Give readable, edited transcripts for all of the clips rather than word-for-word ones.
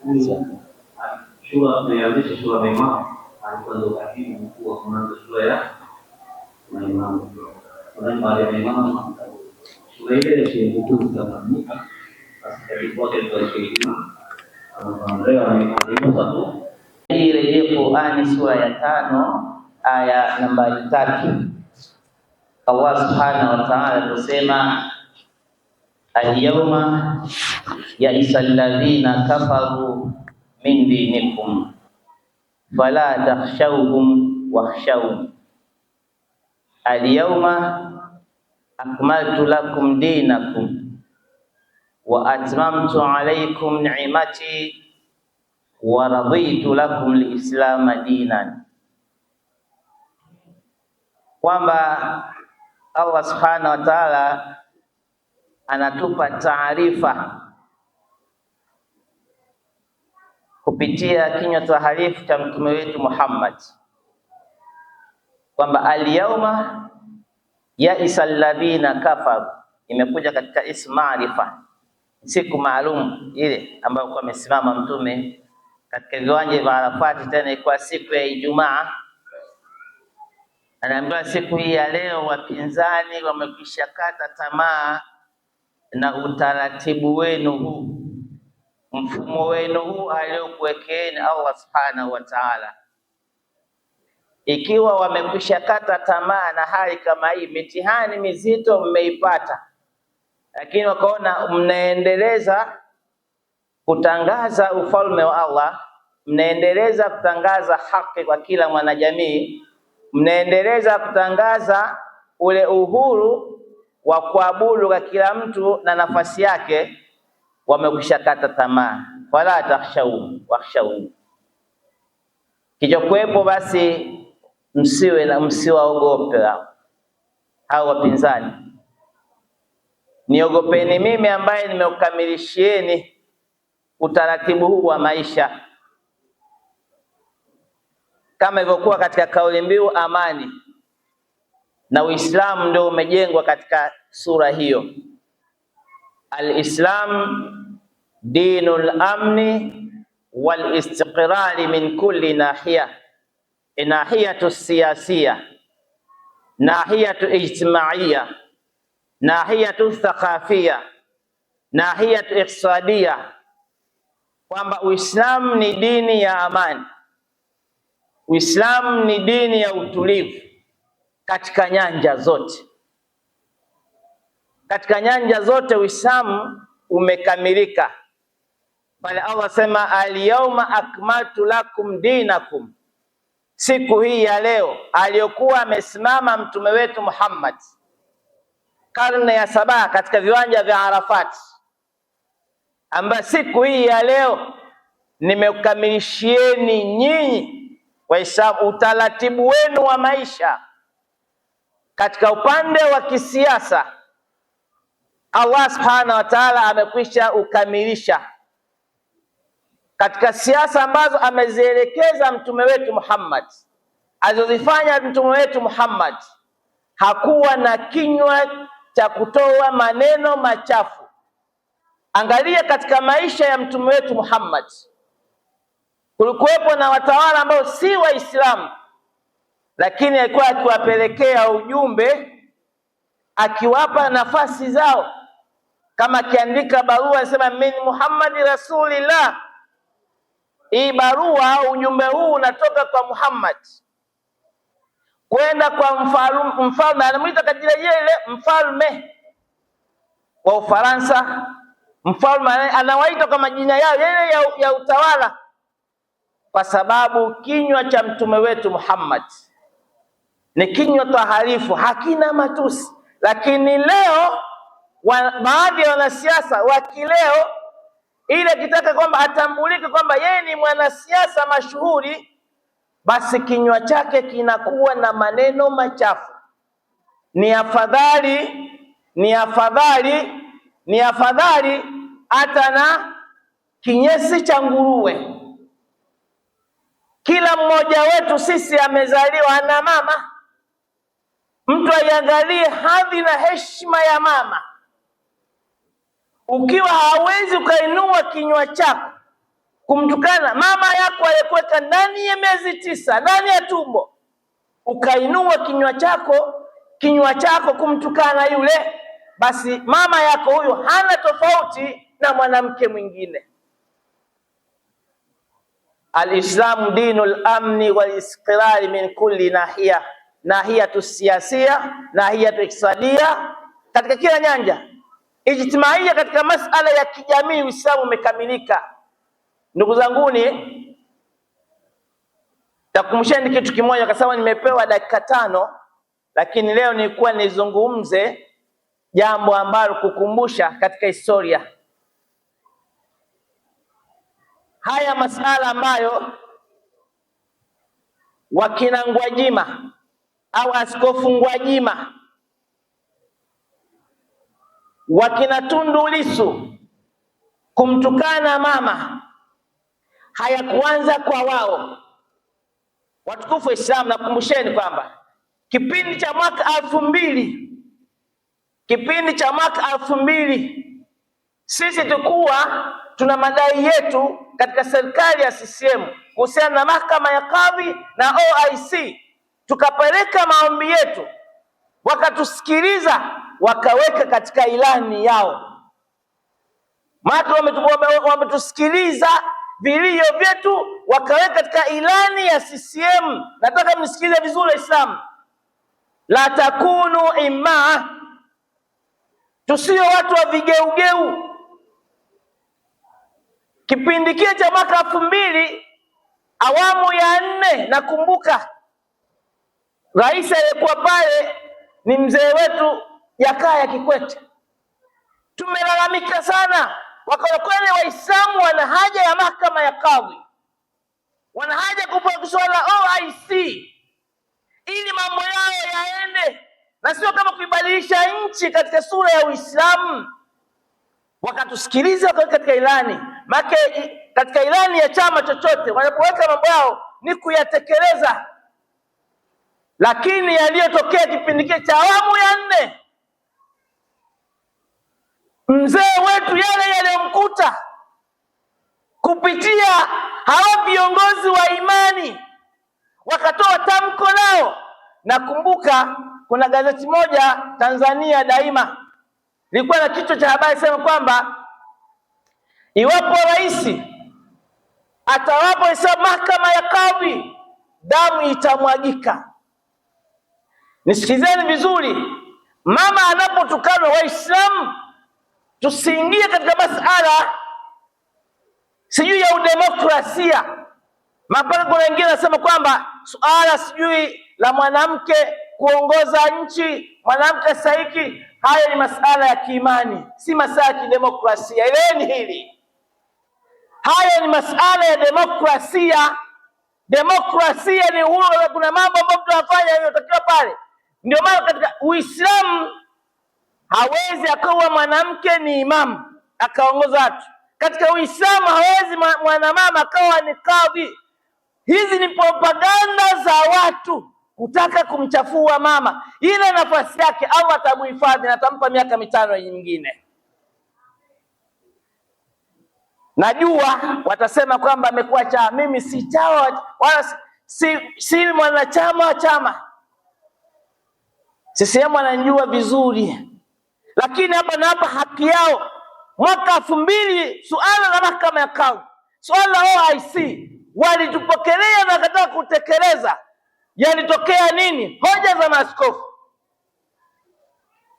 Huyu shura tulianzisha shura maimamu, alikuwa ndio katibu mkuu wa mwanzo shura ya maimamu. Nadhani baada ya maimamu shura ile ya Sheikh Mtukufu Tanganyika, basi katibu wake alikuwa Sheikh Juma leo ameongoza tu. Hii rejee Qur'ani sura ya 5 aya nambari 3. Allah subhanahu wa ta'ala aliposema al-yawma ya'isa alladhina kafaru min dinikum fala takhshawhum wakhshawni al-yawma akmaltu lakum dinakum wa atmamtu alaykum ni'mati wa raditu lakum al-islam dinan, kwamba Allah subhanahu wa ta'ala anatupa taarifa kupitia kinywa taharifu cha mtume wetu Muhammad kwamba al-yawma ya'isa alladhina kafaru, imekuja katika ism maarifa, siku maalum ile ambayo kwa amesimama mtume katika viwanja vya Arafati, tena ilikuwa siku ya Ijumaa. Anaambiwa siku hii ya leo wapinzani wamekwisha kata tamaa na utaratibu wenu huu, mfumo wenu huu aliokuwekeeni Allah subhanahu wa ta'ala. Ikiwa wamekwisha kata tamaa na hali kama hii, mitihani mizito mmeipata, lakini wakaona mnaendeleza kutangaza ufalme wa Allah, mnaendeleza kutangaza haki kwa kila mwanajamii, mnaendeleza kutangaza ule uhuru wa kuabudu kwa kila mtu na nafasi yake, wamekwisha kata tamaa. Wala takhshau wakhshau, kichokuwepo basi msiwe na msiwaogope hao wapinzani, niogopeni mimi ambaye nimekukamilishieni utaratibu huu wa maisha, kama ilivyokuwa katika kauli mbiu amani, na Uislamu ndio umejengwa katika sura hiyo. Al-Islam dinul amni wal istiqrari min kulli nahiya, nahiyatu siyasiya, nahiyatu ijtimaiya, nahiyatu thaqafiya, nahiyatu iqtisadiya, kwamba Uislamu ni dini ya amani, Uislamu ni dini ya utulivu katika nyanja zote. Katika nyanja zote Uislamu umekamilika. Pale Allah sema al-yawma akmaltu lakum dinakum, siku hii ya leo aliyokuwa amesimama mtume wetu Muhammad karne ya 7 katika viwanja vya Arafat, amba siku hii ya leo nimekamilishieni nyinyi Waislamu utaratibu wenu wa maisha. Katika upande wa kisiasa Allah subhanahu wa ta'ala amekwisha ukamilisha katika siasa ambazo amezielekeza mtume wetu Muhammad, alizozifanya mtume wetu Muhammad. Hakuwa na kinywa cha kutoa maneno machafu. Angalia katika maisha ya mtume wetu Muhammad, kulikuwepo na watawala ambao si Waislamu, lakini alikuwa akiwapelekea ujumbe, akiwapa nafasi zao. Kama akiandika barua anasema min Muhammad Rasulillah, hii barua au ujumbe huu unatoka kwa Muhammad kwenda kwa mfalme, anamuita kwa jina lile mfalme wa Ufaransa. Mfalme anawaita kwa majina yao yale ya utawala, kwa sababu kinywa cha mtume wetu Muhammad ni kinywa taharifu, hakina matusi. Lakini leo baadhi ya wanasiasa wa kileo, ile kitaka kwamba atambulike kwamba yeye ni mwanasiasa mashuhuri, basi kinywa chake kinakuwa na maneno machafu. Ni afadhali, ni afadhali, ni afadhali hata na kinyesi cha nguruwe. Kila mmoja wetu sisi amezaliwa na mama. Mtu aiangalie hadhi na heshima ya mama. Ukiwa hawezi ukainua kinywa chako Kumtukana mama yako aliyekuweka ndani ya miezi 9 ndani ya tumbo, ukainua kinywa chako kumtukana yule, basi mama yako huyu hana tofauti na mwanamke mwingine. Alislamu dinul amni wal istiqlali min kulli nahiya, nahiyatu siasia, nahiyatu iktisadia, katika kila nyanja, ijtimaia, katika masala ya kijamii Uislamu umekamilika. Ndugu zanguni, takumbusheni kitu kimoja, kwa sababu nimepewa dakika 5, lakini leo nilikuwa nizungumze jambo ambalo kukumbusha katika historia haya masala ambayo wakina Gwajima au Askofu Gwajima, wakina Tundu Lissu kumtukana mama hayakuanza kwa wao. Watukufu wa Islam, nakumbusheni kwamba kipindi cha mwaka 2000, kipindi cha mwaka 2000 sisi tulikuwa tuna madai yetu katika serikali ya CCM kuhusiana na mahakama ya kadhi na OIC. Tukapeleka maombi yetu, wakatusikiliza, wakaweka katika ilani yao. Maana wametusikiliza vilio vyetu, wakaweka katika ilani ya CCM. Nataka mnisikilize vizuri Waislamu, la takunu imma, tusio watu wa vigeugeu. Kipindi kile cha mwaka 2000 awamu ya 4, nakumbuka rais aliyekuwa pale ni mzee wetu Jakaya Kikwete. Tumelalamika sana, wakawa kweli Waislamu wana haja ya mahakama ya kadhi, wana haja kupewa swala OIC ili mambo yao yaende, na sio kama kuibadilisha nchi katika sura ya Uislamu. Wakatusikiliza, wakaweka katika ilani. Maana katika ilani ya chama chochote wanapoweka mambo yao ni kuyatekeleza. Lakini yaliyotokea kipindi kile cha awamu ya 4, mzee wetu yale yaliyomkuta kupitia hawa viongozi wa imani wakatoa tamko lao. Nakumbuka kuna gazeti moja Tanzania Daima lilikuwa na kichwa cha habari sema kwamba iwapo rais atawapa hesabu mahakama ya kadhi, damu itamwagika. Nisikizeni vizuri, mama anapotukanwa, Waislamu tusiingie katika masala sijui ya udemokrasia. Mpaka kuna wengine wanasema kwamba suala sijui la mwanamke kuongoza nchi, mwanamke saiki, haya ni masala ya kiimani, si masala ya kidemokrasia. Eleweni hili, haya ni masala ya demokrasia. Demokrasia ni uhuru, kuna mambo ambayo mtu anafanya yanayotakiwa pale. Ndio maana katika Uislamu hawezi akawa mwanamke ni imamu akaongoza watu. Katika Uislamu hawezi mwanamama akawa ni kadhi. Hizi ni propaganda za watu kutaka kumchafua mama. Ile nafasi yake Allah atamuhifadhi na atampa miaka 5 nyingine. Najua watasema kwamba amekuwa chama. Mimi si chawa wala si mwanachama wa chama. CCM ananijua vizuri. Lakini hapa na hapa haki yao. Mwaka 2000 suala la mahakama ya kadhi, suala la OIC walitupokelea na wakataka kutekeleza. Yalitokea nini? Hoja za maaskofu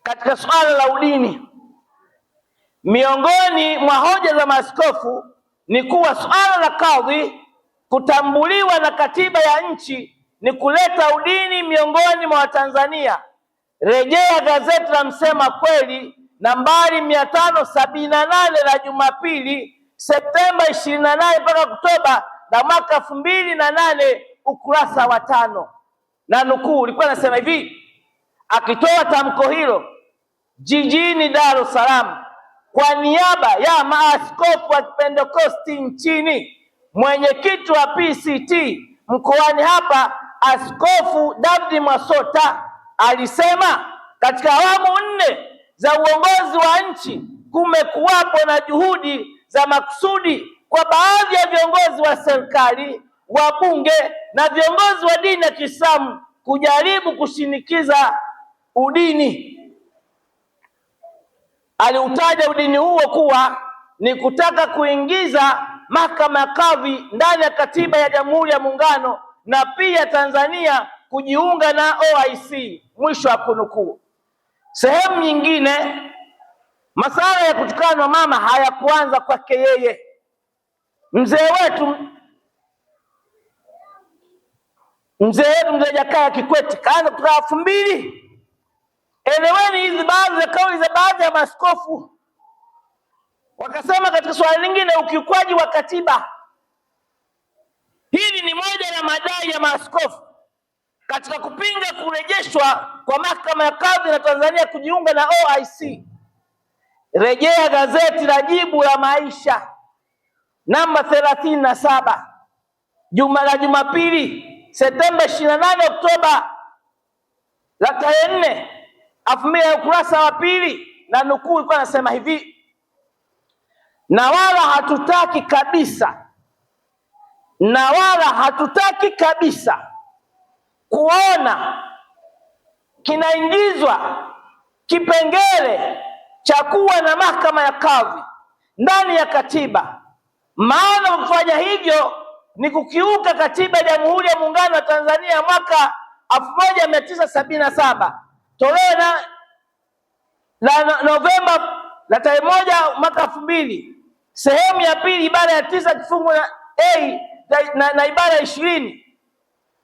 katika suala la udini. Miongoni mwa hoja za maaskofu ni kuwa suala la kadhi kutambuliwa na katiba ya nchi ni kuleta udini miongoni mwa Watanzania. Rejea gazeti la Msema Kweli nambari 578 la Jumapili Septemba 28 mpaka Oktoba na mwaka 2008 ukurasa wa 5. Na nukuu, ulikuwa nasema hivi akitoa tamko hilo jijini Dar es Salaam kwa niaba ya maaskofu wa Pentecosti nchini, mwenyekiti wa PCT mkoani hapa Askofu David Mwasota alisema katika awamu 4 za uongozi wa nchi kumekuwapo na juhudi za makusudi kwa baadhi ya viongozi wa serikali, wabunge na viongozi wa dini ya Kiislamu kujaribu kushinikiza udini. Aliutaja udini huo kuwa ni kutaka kuingiza mahakama ya kadhi ndani ya katiba ya Jamhuri ya Muungano na pia Tanzania kujiunga na OIC. Mwisho wa kunukuu. Sehemu nyingine, masala ya kutukanwa mama hayakuanza kwake yeye. Mzee wetu Mzee Jakaya Kikwete kaanza kutoka 2000. Eleweni hizi baadhi ya kauli za baadhi ya maaskofu. Wakasema katika swala lingine, ukiukwaji wa katiba. Hili ni moja ya madai ya maaskofu katika kupinga kurejeshwa kwa mahakama ya kadhi na Tanzania kujiunga na OIC. Rejea gazeti la Jibu la Maisha namba 37 juma la Jumapili Septemba 28 Oktoba la tarehe 4 2000, ukurasa wa 2, na nukuu ilikuwa nasema hivi: na wala hatutaki kabisa, na wala hatutaki kabisa kuona kinaingizwa kipengele cha kuwa na mahakama ya kadhi ndani ya katiba, maana kufanya hivyo ni kukiuka katiba ya Jamhuri ya Muungano wa Tanzania mwaka 1977 toleo la Novemba la tarehe 1 mwaka 2000 sehemu ya 2 ibara ya 9 kifungu na A na ibara ya 20.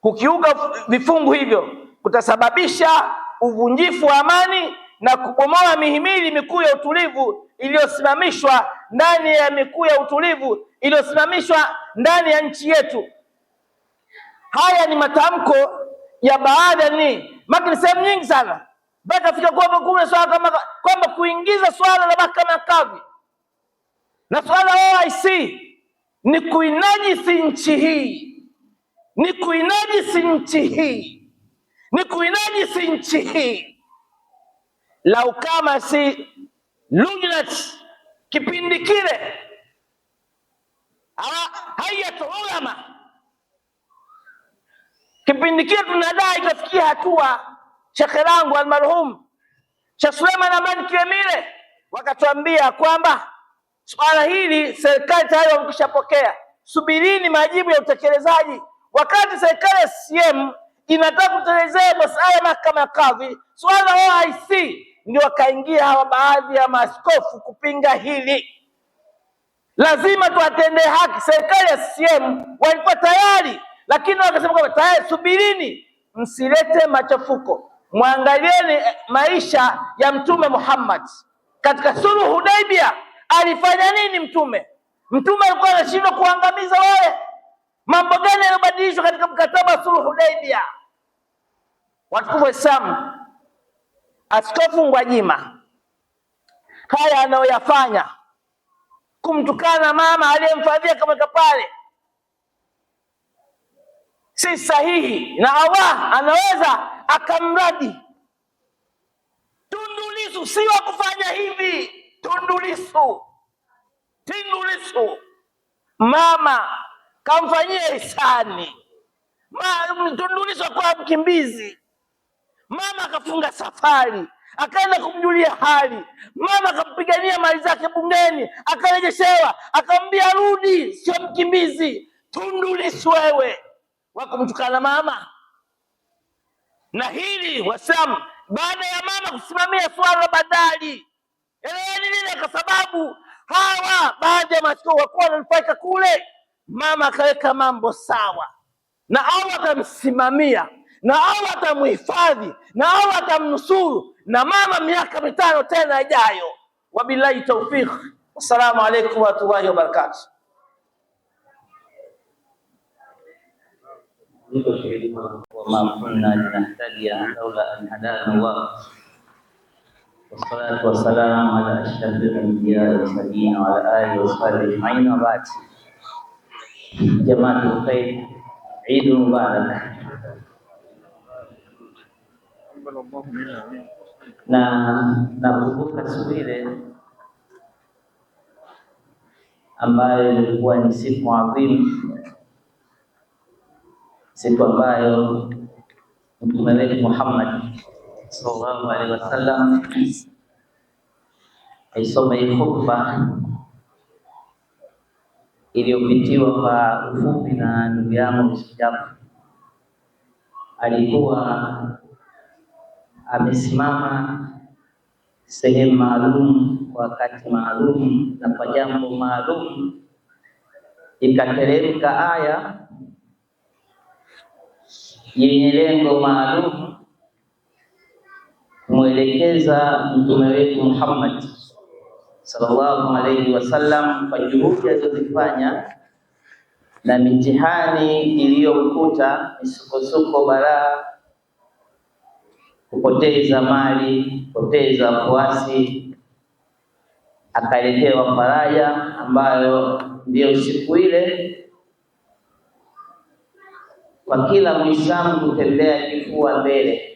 Kukiuka vifungu hivyo kutasababisha uvunjifu wa amani na kubomoa mihimili mikuu ya utulivu iliyosimamishwa ndani ya mikuu ya utulivu iliyosimamishwa ndani ya nchi yetu. Haya ni matamko ya baada ni maki sehemu nyingi sana mpaka fika kwa kuna swala kama kwamba kuingiza swala la mahakama ya kadhi na swala la OIC ni kuinajisi nchi hii, ni kuinajisi nchi hii, ni kuinajisi nchi hii. Lau kama si Lujnat kipindi kile hayatu ulama kipindi kile tunadai ikafikia hatua shekhe langu almarhum Sheikh Suleiman Amani Kilemile wakatuambia kwamba swala hili serikali tayari wamekishapokea, subirini majibu ya utekelezaji. Wakati serikali ya CCM inataka kutekeleza masuala ya mahakama ya kadhi, swala la OIC, ndio wakaingia hawa baadhi ya maaskofu kupinga hili. Lazima tuwatendee haki. Serikali ya CCM walikuwa tayari, lakini wakasema kwamba tayari, subirini, msilete machafuko, mwangalieni maisha ya Mtume Muhammad katika Suluhu Hudaibia. Alifanya nini Mtume? Mtume alikuwa anashindwa kuangamiza wale. Mambo gani yaliyobadilishwa katika mkataba wa Suluhu Hudaibia? Watukufu Waislamu, Askofu Gwajima haya anayoyafanya, kumtukana mama aliyemfadhia kama pale, si sahihi, na Allah anaweza akamradi. Tundu Lissu si wa kufanya hivi. Tundu Lissu, Tundu Lissu mama kamfanyia hisani. Tundu Lissu kwa mkimbizi, mama akafunga safari akaenda kumjulia hali, mama akampigania mali zake bungeni, akarejeshewa, akamwambia rudi, sio mkimbizi. Tundu Lissu wewe wakumtukana mama. Na hili Waislamu, baada ya mama kusimamia swala la bandari, eleweni lile, kwa sababu hawa baadhi ya maaskofu wakuwa wananufaika kule, mama akaweka mambo sawa, na Allah atamsimamia, na Allah atamhifadhi, na Allah atamnusuru, na mama miaka 5 tena ijayo. Wabillahi tawfiq, wassalamu alaykum warahmatullahi wabarakatuh. Wama kunna linahtadiya laula an hadana Allah. Wassalatu wassalamu ala ashrafil anbiya wal mursalin wa ala alihi wa sahbihi ajma'in, wa ba'd. Jamaatul khair, Eid Mubarak. Na nakumbuka siku ile ambayo ilikuwa ni siku adhimu, siku ambayo Mtume wetu Muhammad sallallahu alaihi wasallam aisoma hii khutba iliyopitiwa kwa ufupi na ndugu yangu Msijaf. Alikuwa amesimama sehemu maalum kwa wakati maalum na kwa jambo maalum, ikateremka aya yenye lengo maalum kumwelekeza mtume wetu Muhammad sallallahu alaihi wasallam kwa juhudi alizozifanya na mitihani iliyomkuta, misukosuko, balaa, kupoteza mali, kupoteza wafuasi, akaletewa faraja ambayo ndiyo siku ile kwa kila Muislamu kutembea kifua mbele.